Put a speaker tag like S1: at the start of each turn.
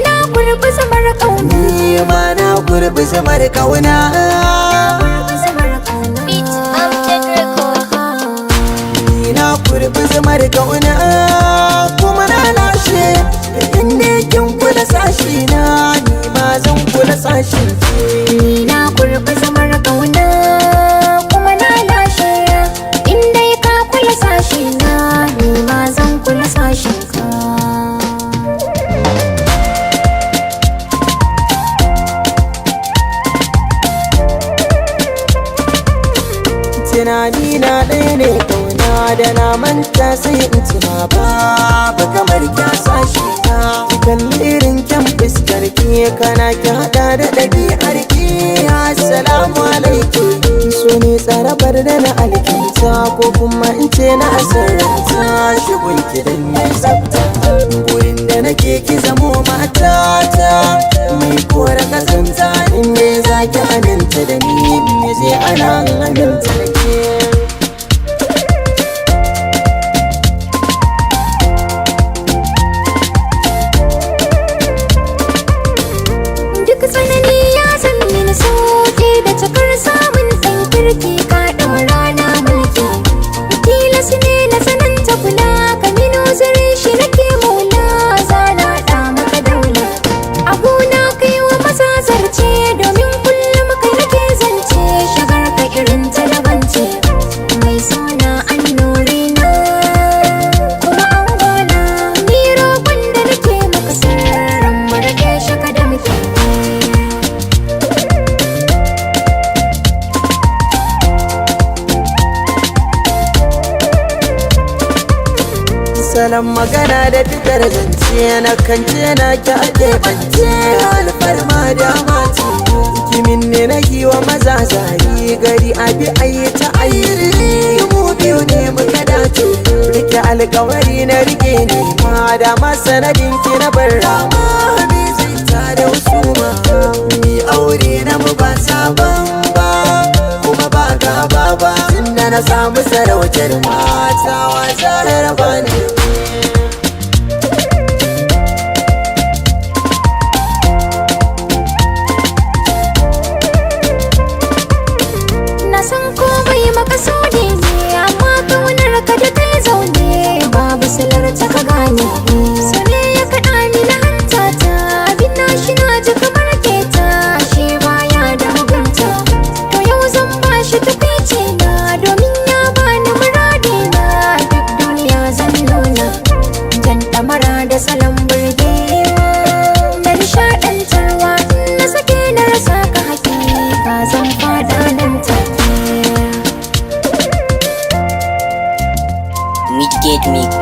S1: Na kurbi zamar ƙauna.
S2: Ni ma na kurbi zamar kauna.
S1: Kurbi zamar ƙauna.
S3: Beat Amjad Record.
S2: Ni na kurbi zamar kauna kuma na lashe. Inda kin kula sashi na, ni ma zan kula sashin ki.
S1: Ni na kurbi zamar ƙauna kuma na lashe. In dai ka kula sashi na, ni ma zan kula sashin ka.
S2: Tunani na ɗaya ne kauna, da na manta sai in tuna babu kamar kya sashi na. Ki kalli irin kyan fuskar ki, kana ki hada da ɗabi'ar ki. Assalamu alaikum. So ne tsarabar da na alkinta, ko kuma in ce na asaranta. Shigun ki dan ya tsafta, gurin da nake ki zamo matata mai kora kazanta. In ne za ki aminta da ni, me zai ana aminta da ke?
S1: Duk tsanani ya zan mini sauki da cikar samun ɗan kirki, ka ɗau rana mulki. Tilas ne na tsananta kula, ka mino zare shi nake maula, zana ɗa maka daula. Abuna kai wa maza zarce, domin kullum kai nake zance, shigar ka irin ta daban ce. Mai suna annuri na kuma an gona, ni roƙon da nake maka sirrin mu rage shi ka da muke.
S2: Salon magana da fitar zance, na kance na ki ake bance. Alfarma da mati kimin ne na giwa maza zari gari abi ayi ta ayi. Mu biyu ne muka dace, rike alkawari na rike ne ma da masanadin ki na bar rama. Mi zai ta da husuma, mi aure na mu ba sabon ba kuma ba gaba ba. Tunda na samu sarautar mata, wasa raba ne.
S1: Na san komai makasudi ne, amma kaunar ka da kai zaune babu silar ta ka gane. So ne ya kaɗa ni na hanta ta, abin na shi na ji kamar keta, shi baya da mugunta. To yau zan ba shi tukwici na, domin ya bani muradi na, duk duniya zan nuna. Jan ɗamara da salon burgewa da nishaɗantarwa, in na sake na rasa ka hakika zan fada nan take.
S3: Midgate Mix.